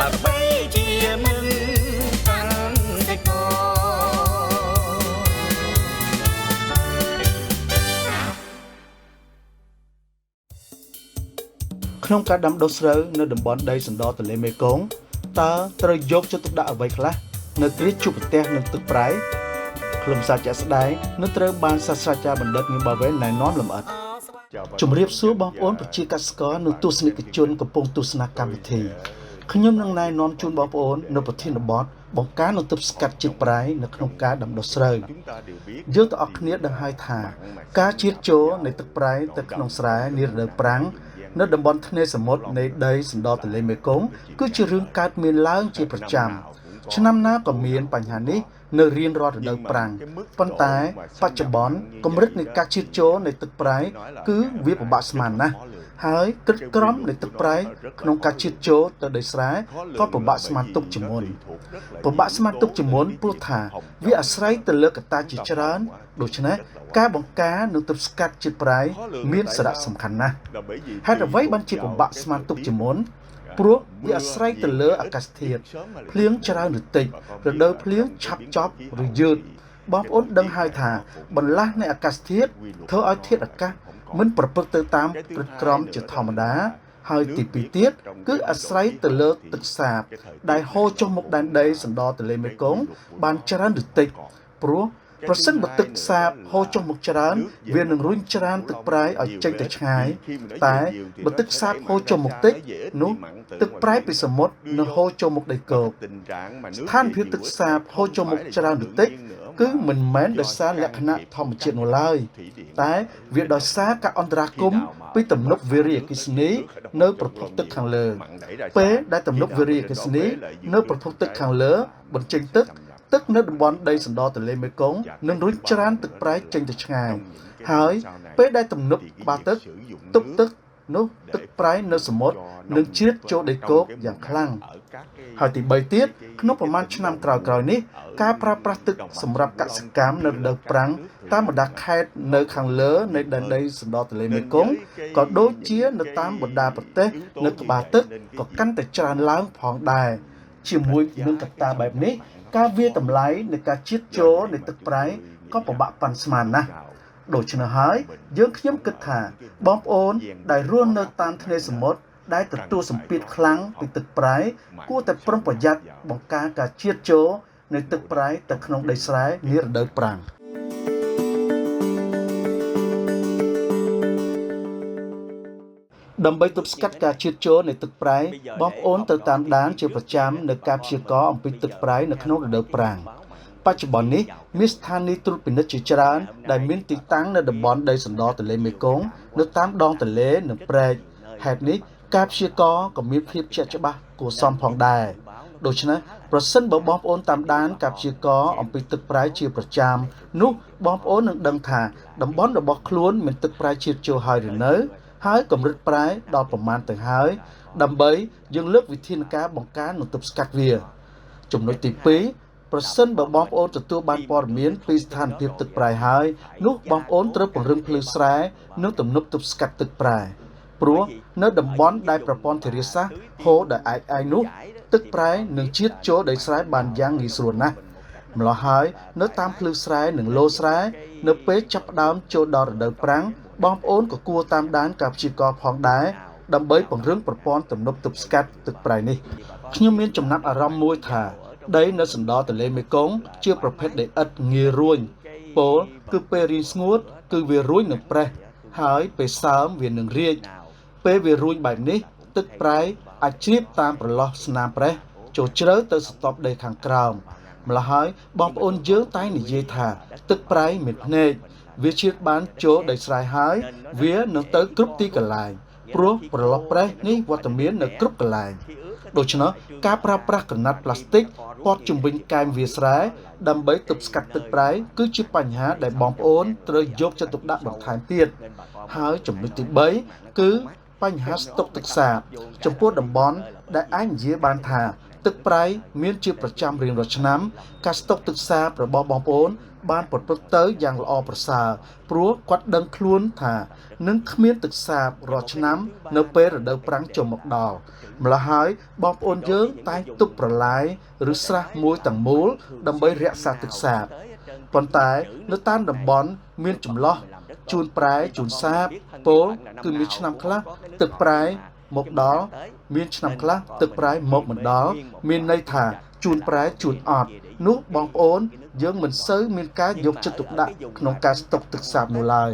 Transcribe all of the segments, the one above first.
ដើម្បីជាមឹងកសិករ ក្នុងការដាំដុះស្រូវនៅតំបន់ដីសណ្ដទន្លេមេគង្គតើត្រូវយកចិត្តទុកដាក់អ្វីខ្លះនៅគ្រាជួបប្រទះនឹងទឹកប្រៃខ្លឹមសារជាក់ស្ដែងនឹងត្រូវបានសាស្ត្រាចារ្យបណ្ឌិតងៀមបាវ៉េនណែនាំលម្អិតជំរាបសួរបងប្អូនប្រជាកសិករនិងទស្សនិកជនកំពុងទស្សនាកម្មវិធីខ្ញុំនឹងណែនាំជូនបងប្អូននៅប្រធានបទបង្ការនិងទប់ស្កាត់ជាតិប្រៃនៅក្នុងការដាំដុះស្រូវយើងទាំងអស់គ្នាដឹងហើយថាការជ្រៀតចូលនៃទឹកប្រៃទៅក្នុងស្រែនារដូវប្រាំងនៅតំបន់ធ្នេសមុទ្រនៃដីសណ្ដទន្លេមេគង្គគឺជារឿងកើតមានឡើងជាប្រចាំឆ្នាំណាក៏មានបញ្ហានេះនៅរៀងរាល់រដូវប្រាំងប៉ុន្តែបច្ចុប្បន្នកម្រិតនៃការជ្រៀតចូលនៃទឹកប្រៃគឺវាពិបាកស្មានណាស់ហើយក្រឹតក្រំនៃទឹកប្រៃក្នុងការជ្រៀតចូលទៅដីស្រែក៏ពិបាកស្មានទុកជាមុនពិបាកស្មានទុកជាមុនព្រោះថាវាអាស្រ័យទៅលើកត្តាជាច្រើនដូច្នេះការបង្ការនិងទប់ស្កាត់ជាតិប្រៃមានសារៈសំខាន់ណាស់ហេតុអ្វីបានជាពិបាកស្មានទុកជាមុនព្រោះវាអាស្រ័យទៅលើអាកាសធាតុភ្លៀងច្រើនឬតិចរដូវភ្លៀងឆាប់ចប់ឬយឺតបងប្អូនដឹងហើយថាបន្លាស់នៃអាកាសធាតុធ្វើឲ្យធាតុអាកាសមិនប្រព្រឹត្តទៅតាមព្រឹត្តក្រមជាធម្មតាហើយទីពីរទៀតគឺអាស្រ័យទៅលើទឹកសាបដែលហូរចុះមកដែនដីសណ្ដទន្លេមេគង្គបានច្រើនឬតិចព្រោះប្រសិនបើទឹកសាបហូរចុះមកច្រើនវានឹងរុញច្រានទឹកប្រៃឲ្យចេញទៅឆ្ងាយតែបើទឹកសាបហូរចុះមកតិចនោះទឹកប្រៃពីសមុទ្រនឹងហូរចូលមកដីគោកស្ថានភាពទឹកសាបហូរចូលមកច្រើនឬតិចគឺមិនមែនដោយសារលក្ខណៈធម្មជាតិនោះឡើយតែវាដោយសារការអន្តរាគមន៍ពីទំនប់វារីអគ្គិសនីនៅប្រភពទឹកខាងលើពេលដែលទំនប់វារីអគ្គិសនីនៅប្រភពទឹកខាងលើបញ្ចេញទឹកទឹកនៅតំបន់ដីសណ្ដទន្លេមេគង្គនឹងរុញច្រានទឹកប្រៃចេញទៅឆ្ងាយហើយពេលដែលទំនប់ក្បាលទឹកទប់ទឹកនោះទឹកប្រៃនៅសមុទ្រនឹងជ្រៀតចូលដីគោកយ៉ាងខ្លាំងហើយទី3ទៀតក្នុងប្រមាណឆ្នាំក្រោយៗនេះការប្រើប្រាស់ទឹកសម្រាប់កសិកម្មនៅរដូវប្រាំងតាមបណ្ដាខេត្តនៅខាងលើនៃដែនដីសណ្ដទន្លេមេគង្គក៏ដូចជានៅតាមបណ្ដាប្រទេសនៅក្បាលទឹកក៏កាន់តែច្រើនឡើងផងដែរជាមួយនឹងកត្តាបែបនេះការវាយតម្លៃនៃការជ្រៀតចូលនៃទឹកប្រៃក៏ពិបាកប៉ាន់ស្មានណាស់ដូច្នេះហើយយើងខ្ញុំគិតថាបងប្អូនដែលរស់នៅតាមធ្នេសមុទ្រដែលទទួលសម្ពាធខ្លាំងពីទឹកប្រៃគួរតែប្រុងប្រយ័ត្នបង្ការការជ្រៀតចូលនៃទឹកប្រៃទៅក្នុងដីស្រែនារដូវប្រាំងដើម្បីទប់ស្កាត់ការជ្រៀតចូលនៃទឹកប្រៃបងប្អូនត្រូវតាមដានជាប្រចាំនៅការព្យាករណ៍អំពីទឹកប្រៃនៅក្នុងរដូវប្រាំងបច្ចុប្បន្ននេះមានស្ថានីយ៍ត្រួតពិនិត្យជាច្រើនដែលមានទីតាំងនៅតំបន់ដីសណ្ដទន្លេមេគង្គនៅតាមដងទន្លេនិងព្រែកហេតុនេះការព្យាករណ៍ក៏មានភាពជាក់ច្បាស់គួរសមផងដែរដូច្នេះប្រសិនបើបងប្អូនតាមដានការព្យាករណ៍អំពីទឹកប្រៃជាប្រចាំនោះបងប្អូននឹងដឹងថាតំបន់របស់ខ្លួនមានទឹកប្រៃជ្រៀតចូលហើយឬនៅហើយកម្រិតប្រៃដល់ប្រមាណទៅហើយដើម្បីយើងលើកវិធានការបង្ការនិងទប់ស្កាត់វាចំណុចទី2ប្រសិនបើបងប្អូនទទួលបានព័ត៌មានពីស្ថានភាពទឹកប្រៃហើយនោះបងប្អូនត្រូវពង្រឹងភ្លឺស្រែនិងទំនប់ទប់ស្កាត់ទឹកប្រៃព្រោះនៅតំបន់ដែលប្រព័ន្ធធារាសាស្ត្រហូរដោយឯកឯងនោះទឹកប្រៃនឹងជ្រៀតចូលដីស្រែបានយ៉ាងងាយស្រួលណាស់ម្ល៉េះហើយនៅតាមភ្លឺស្រែនិងឡូស្រែនៅពេលចាប់ផ្ដើមចូលដល់រដូវប្រាំងបងប្អូនក៏គួរតាមដានការព្យាករណ៍ផងដែរដើម្បីពង្រឹងប្រព័ន្ធទំនប់ទប់ស្កាត់ទឹកប្រៃនេះខ្ញុំមានចំណាប់អារម្មណ៍មួយថាដីនៅសណ្ដទន្លេមេគង្គជាប្រភេទដីឥដ្ឋងាយរួញពោលគឺពេលរីងស្ងួតគឺវារួញនឹងប្រេះហើយពេលសើមវានឹងរាជពេលវារួញបែបនេះទឹកប្រៃអាចជ្រាបតាមប្រឡោះស្នាមប្រេះចូលជ្រៅទៅស្ទប់ដីខាងក្រោមម្ល៉េះហើយបងប្អូនយើងតែងនិយាយថាទឹកប្រៃមានភ្នែកវាជ្រៀតបានចូលដីស្រែហើយវានឹងទៅគ្រប់ទីកន្លែងព្រោះប្រឡោះប្រេះនេះវត្តមាននៅគ្រប់កន្លែងដូច្នេះការប្រើប្រាស់ក្រណាត់ប្លាស្ទិកព័ទ្ធជុំវិញកែមវាស្រែដើម្បីទប់ស្កាត់ទឹកប្រៃគឺជាបញ្ហាដែលបងប្អូនត្រូវយកចិត្តទុកដាក់បន្ថែមទៀតហើយចំណុចទី3គឺបញ្ហាស្តុកទឹកសាបចំពោះតំបន់ដែលអាចនិយាយបានថា ទឹកប្រៃមានជាប្រចាំរៀងរាល់ឆ្នាំការស្តុកទឹកសាបរបស់បងប្អូនបានប្រព្រឹត្តទៅយ៉ាងល្អប្រសើរព្រោះគាត់ដឹងខ្លួនថានឹងគ្មានទឹកសាបរាល់ឆ្នាំនៅពេលរដូវប្រាំងចូលមកដល់ម្ល៉េះហើយបងប្អូនយើងតែងទប់ប្រឡាយឬស្រះមួយទាំងមូលដើម្បីរក្សាទឹកសាបប៉ុន្តែនៅតាមតំបន់មានចម្លោះជួនប្រែជួនសាបពោលគឺមានឆ្នាំខ្លះទឹកប្រែមកដល់មានឆ្នាំខ្លះទឹកប្រែមកមិនដល់មានន័យថាជួនប្រែជួនអត់នោះបងប្អូនយើងមិនសូវមានការយកចិត្តទុកដាក់ក្នុងការស្តុកទឹកសាបនោះឡើយ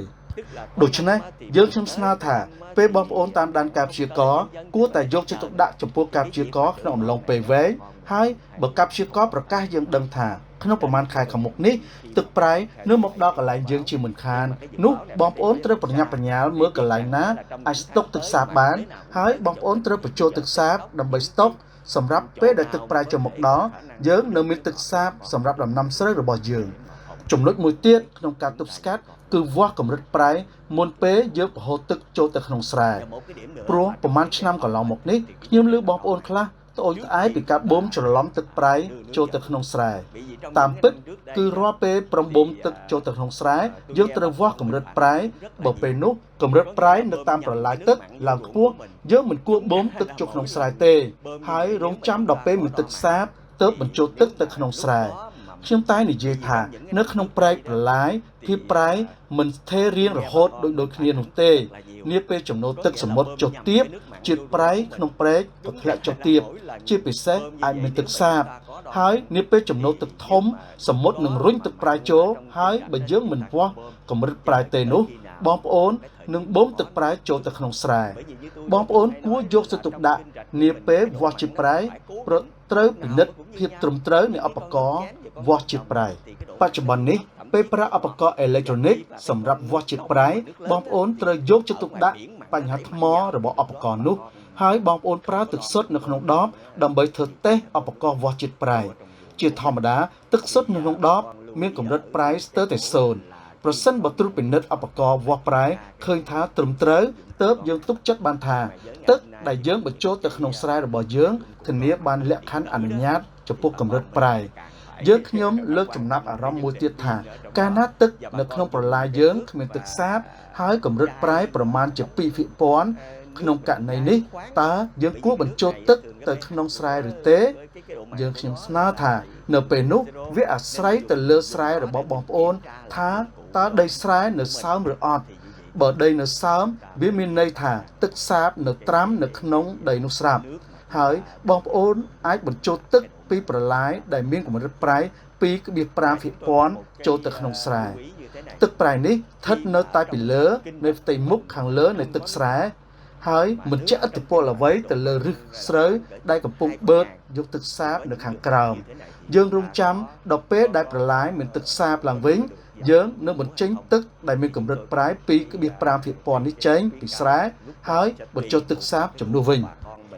ដូច្នេះយើងខ្ញុំស្នើថាពេលបងប្អូនតាមដានការព្យាករណ៍គួរតែយកចិត្តទុកដាក់ចំពោះការព្យាករណ៍ក្នុងអំឡុងពេលវែងហើយបើការព្យាករណ៍ប្រកាសយើងដឹងថាក្នុងប្រមាណខែខាងមុខនេះទឹកប្រៃនឹងមកដល់កន្លែងយើងជាមិនខាននោះបងប្អូនត្រូវប្រញាប់ប្រញាល់មើលកន្លែងណាអាចស្តុកទឹកសាបបានហើយបងប្អូនត្រូវបញ្ចូលទឹកសាបដើម្បីស្តុកសម្រាប់ពេលដែលទឹកប្រៃចូលមកដល់យើងនៅមានទឹកសាបសម្រាប់ដំណាំស្រូវរបស់យើងចំណុចមួយទៀតក្នុងការទប់ស្កាត់គឺវាស់កម្រិតប្រៃមុនពេលយើងបង្ហូរទឹកចូលទៅក្នុងស្រែព្រោះប្រហែលឆ្នាំកន្លងមកនេះខ្ញុំឮបងប្អូនខ្លះត្អូញត្អែពីការបូមច្រឡំទឹកប្រៃចូលទៅក្នុងស្រែតាមពិតគឺរាល់ពេលប្រមបូមទឹកចូលទៅក្នុងស្រែយើងត្រូវវាស់កម្រិតប្រៃបើពេលនោះកម្រិតប្រៃនៅតាមប្រឡាយទឹកឡើងខ្ពស់យើងមិនគួរបូមទឹកចូលក្នុងស្រែទេហើយរងចាំដល់ពេលមានទឹកសាបទើបបញ្ចូលទឹកទៅក្នុងស្រែខ្ញុំតែនិយាយថានៅក្នុងព្រែកប្រឡាយភាពប្រៃមិនស្ថិររៀងរហូតដូចគ្នានោះទេនាពេលចំណូលទឹកសមុទ្រចុះទាបជាតិប្រៃក្នុងព្រែកក៏ធ្លាក់ចុះទាបជាពិសេសអាចមានទឹកសាបហើយនាពេលចំណូលទឹកធំសមុទ្រនឹងរុញទឹកប្រៃចូលហើយបើយើងមិនវាស់កម្រិតប្រៃទេនោះបងប្អូននឹងបូមទឹកប្រៃចូលទៅក្នុងស្រែបងប្អូនគួរយកចិត្តទុកដាក់នាពេលវាស់ជាតិប្រៃព្រោះត្រូវពិនិត្យភាពត្រឹមត្រូវនៃឧបករណ៍វាស់ជាតិប្រៃបច្ចុប្បន្ននេះពេលប្រើឧបករណ៍អេឡិចត្រូនិកសម្រាប់វាស់ជាតិប្រៃបងប្អូនត្រូវយកចិត្តទុកដាក់បញ្ហាថ្មរបស់ឧបករណ៍នោះហើយបងប្អូនប្រើទឹកសុទ្ធនៅក្នុងដបដើម្បីធ្វើតេស្តឧបករណ៍វាស់ជាតិប្រៃជាធម្មតាទឹកសុទ្ធនៅក្នុងដបមានកម្រិតប្រៃស្ទើរតែ0ប្រសិនបើត្រួតពិនិត្យឧបករណ៍វាស់ប្រៃឃើញថាត្រឹមត្រូវទើបយើងទុកចិត្តបានថាទឹកដែលយើងបញ្ចូលទៅក្នុងស្រែរបស់យើងធានាបានលក្ខខណ្ឌអនុញ្ញាតចំពោះកម្រិតប្រៃយើងខ្ញុំលើកចំណាប់អារម្មណ៍មួយទៀតថាកាលណាទឹកនៅក្នុងប្រឡាយយើងគ្មានទឹកសាបហើយកម្រិតប្រៃប្រមាណជា2%ក្នុងករណីនេះតើយើងគួរបញ្ចូលទឹកទៅក្នុងស្រែឬទេយើងខ្ញុំស្នើថានៅពេលនោះវាអាស្រ័យទៅលើស្រែរបស់បងប្អូនថាតើដីស្រែនៅសើមឬអត់បើដីនៅសើមវាមានន័យថាទឹកសាបនៅត្រាំនៅក្នុងដីនោះស្រាប់ហើយបងប្អូនអាចបញ្ចូលទឹកពីប្រឡាយដែលមានកម្រិតប្រៃ 2.5% ចូលទៅក្នុងស្រែទឹកប្រៃនេះស្ថិតនៅតែពីលើនៃផ្ទៃមុខខាងលើនៃទឹកស្រែហើយមិនជះឥទ្ធិពលអ្វីទៅលើឫសស្រូវដែលកំពុងបឺតយកទឹកសាបនៅខាងក្រោមយើងរងចាំដល់ពេលដែលប្រឡាយមានទឹកសាបឡើងវិញយើងនឹងបញ្ចេញទឹកដែលមានកម្រិតប្រៃ 2.5% នេះចេញពីស្រែហើយបញ្ចូលទឹកសាបជំនួសវិញ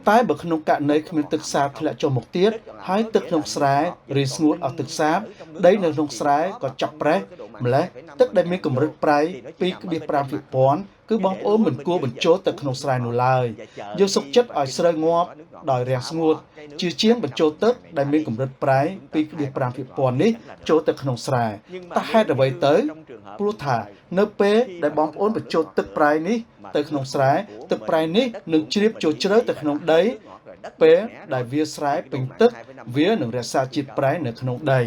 តែបើក្នុងករណីគ្មានទឹកសាបធ្លាក់ចុះមកទៀតហើយទឹកក្នុងស្រែរីស្ងួតអស់ទឹកសាបដីនៅក្នុងស្រែក៏ចាប់ប្រេះម្ល៉េះទឹកដែលមានកម្រិតប្រៃ 2.5% គឺបងប្អូនមិនគួរបញ្ចូលទៅក្នុងស្រែនោះឡើយយើងសុខចិត្តឲ្យស្រូវងាប់ដោយរាំងស្ងួតជាជាងបញ្ចូលទឹកដែលមានកម្រិតប្រៃ 2.5% នេះចូលទៅក្នុងស្រែតើហេតុអ្វីទៅព្រោះថានៅពេលដែលបងប្អូនបញ្ចូលទឹកប្រៃនេះទៅក្នុងស្រែទឹកប្រៃនេះនឹងជ្រាបចូលជ្រៅទៅក្នុងដីពេលដែលវាស្រែពេញទឹកវានឹងរក្សាជាតិប្រៃនៅក្នុងដី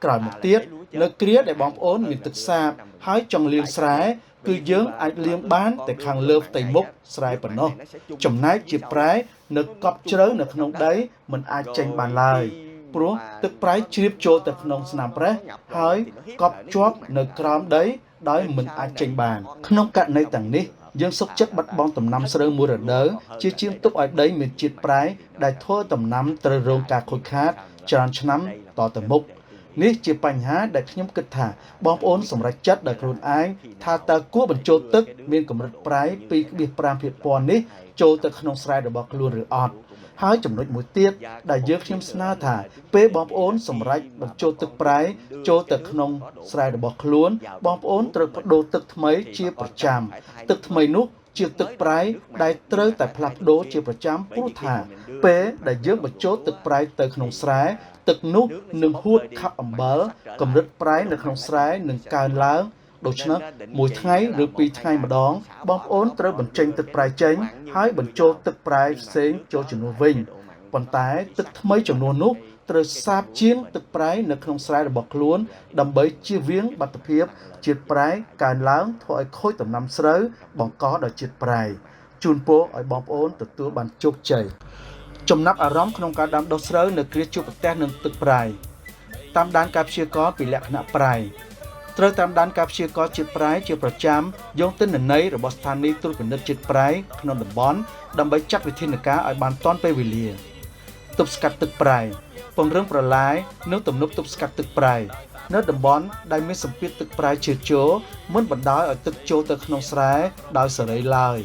ក្រោយមកទៀតនៅគ្រាដែលបងប្អូនមានទឹកសាបហើយចង់លាងស្រែគឺយើងអាចលាងបានតែខាងលើផ្ទៃមុខស្រែប៉ុណ្ណោះចំណែកជាប្រែនៅកប់ជ្រៅនៅក្នុងដីមិនអាចចេញបានឡើយព្រោះទឹកប្រៃជ្រាបចូលទៅក្នុងស្នាមប្រេះហើយកប់ជាប់នៅក្រោមដីដោយមិនអាចចេញបានក្នុងករណីទាំងនេះយើងសុខចិត្តបាត់បង់ដំណាំស្រូវមួយរដូវជាជាងទុកឲ្យដីមានជាតិប្រៃដែលធ្វើដំណាំត្រូវរងការខូចខាតច្រើនឆ្នាំតទៅមុខនេះជាបញ្ហាដែលខ្ញុំគិតថាបងប្អូនសម្រេចចិត្តដោយខ្លួនឯងថាតើគួរបញ្ចូលទឹកមានកម្រិតប្រៃ 2.5% នេះចូលទៅក្នុងស្រែរបស់ខ្លួនឬអត់ហើយចំណុចមួយទៀតដែលយើងខ្ញុំស្នើថាពេលបងប្អូនសម្រេចបញ្ចូលទឹកប្រៃចូលទៅក្នុងស្រែរបស់ខ្លួនបងប្អូនត្រូវប្ដូរទឹកថ្មីជាប្រចាំទឹកថ្មីនោះ ជាទឹកប្រៃដែលត្រូវតែផ្លាស់ប្ដូរជាប្រចាំព្រោះថាពេលដែលយើងបញ្ចូលទឹកប្រៃទៅក្នុងស្រែទឹកនោះនឹងហួតខាប់អំបិលកម្រិតប្រៃនៅក្នុងស្រែនឹងកើនឡើងដូច្នេះមួយថ្ងៃឬពីរថ្ងៃម្ដងបងប្អូនត្រូវបញ្ចេញទឹកប្រៃចេញហើយបញ្ចូលទឹកប្រៃផ្សេងចូលជំនួសវិញប៉ុន្តែទឹកថ្មីចំនួននោះត្រូវសាបជាងទឹកប្រៃនៅក្នុងស្រែរបស់ខ្លួនដើម្បីជៀសវាងបាតុភាពជាតិប្រៃកើនឡើងធ្វើឲ្យខូចដំណាំស្រូវបង្កដោយជាតិប្រៃជូនពរឲ្យបងប្អូនទទួលបានជោគជ័យចំណាប់អារម្មណ៍ក្នុងការដាំដុះស្រូវនៅគ្រាជួបប្រទះនឹងទឹកប្រៃតាមដានការព្យាករណ៍ពីលក្ខណៈប្រៃត្រូវតាមដានការព្យាករណ៍ជាតិប្រៃជាប្រចាំយោងទិន្នន័យរបស់ស្ថានីយ៍ត្រួតពិនិត្យជាតិប្រៃក្នុងតំបន់ដើម្បីចាត់វិធានការឲ្យបានទាន់ពេលវេលាទប់ស្កាត់ទឹកប្រៃពង្រឹងប្រឡាយនិងទំនប់ទប់ស្កាត់ទឹកប្រៃនៅតំបន់ដែលមានសម្ពាធទឹកប្រៃជ្រៀតចូលមិនបណ្ដោយឲ្យទឹកចូលទៅក្នុងស្រែដោយសេរីឡើយ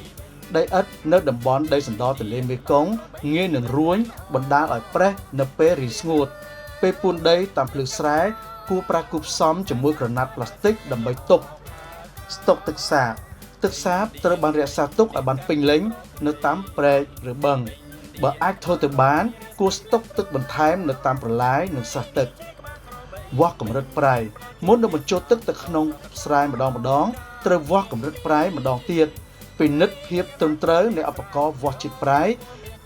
ដីឥដ្ឋនៅតំបន់ដីសណ្ដទន្លេមេគង្គងាយនឹងរួញបណ្ដាលឲ្យប្រេះនៅពេលរីងស្ងួតពេលពូនដីតាមភ្លឺស្រែគួរប្រើគូផ្សំជាមួយក្រណាត់ប្លាស្ទិកដើម្បីទប់ស្តុកទឹកសាបទឹកសាបត្រូវបានរក្សាទុកឲ្យបានពេញលេញនៅតាមព្រែកឬបឹងបើអាចធ្វើទៅបានគួរស្តុកទឹកបន្ថែមនៅតាមប្រឡាយនិងស្រះទឹកវាស់កម្រិតប្រៃមុននឹងបញ្ចូលទឹកទៅក្នុងស្រែម្ដងត្រូវវាស់កម្រិតប្រៃម្ដងទៀតពិនិត្យភាពត្រឹមត្រូវនៃឧបករណ៍វាស់ជាតិប្រៃ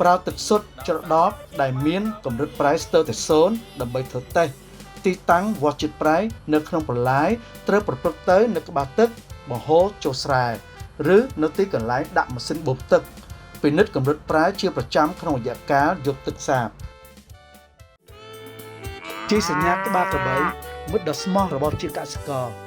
ប្រើទឹកសុទ្ធច្រដបដែលមានកម្រិតប្រៃស្ទើរតែ0ដើម្បីធ្វើតេស្តទីតាំងវាស់ជាតិប្រៃនៅក្នុងប្រឡាយត្រូវប្រព្រឹត្តទៅនៅក្បាលទឹកបង្ហូរចូលស្រែឬនៅទីកន្លែងដាក់ម៉ាស៊ីនបូមទឹកពិនិត្យកម្រិតប្រៃជាប្រចាំក្នុងរយៈកាលយកទឹកសាបជាសញ្ញាក្បាលក្របីមិត្តដ៏ស្មោះរបស់ជាកសិករ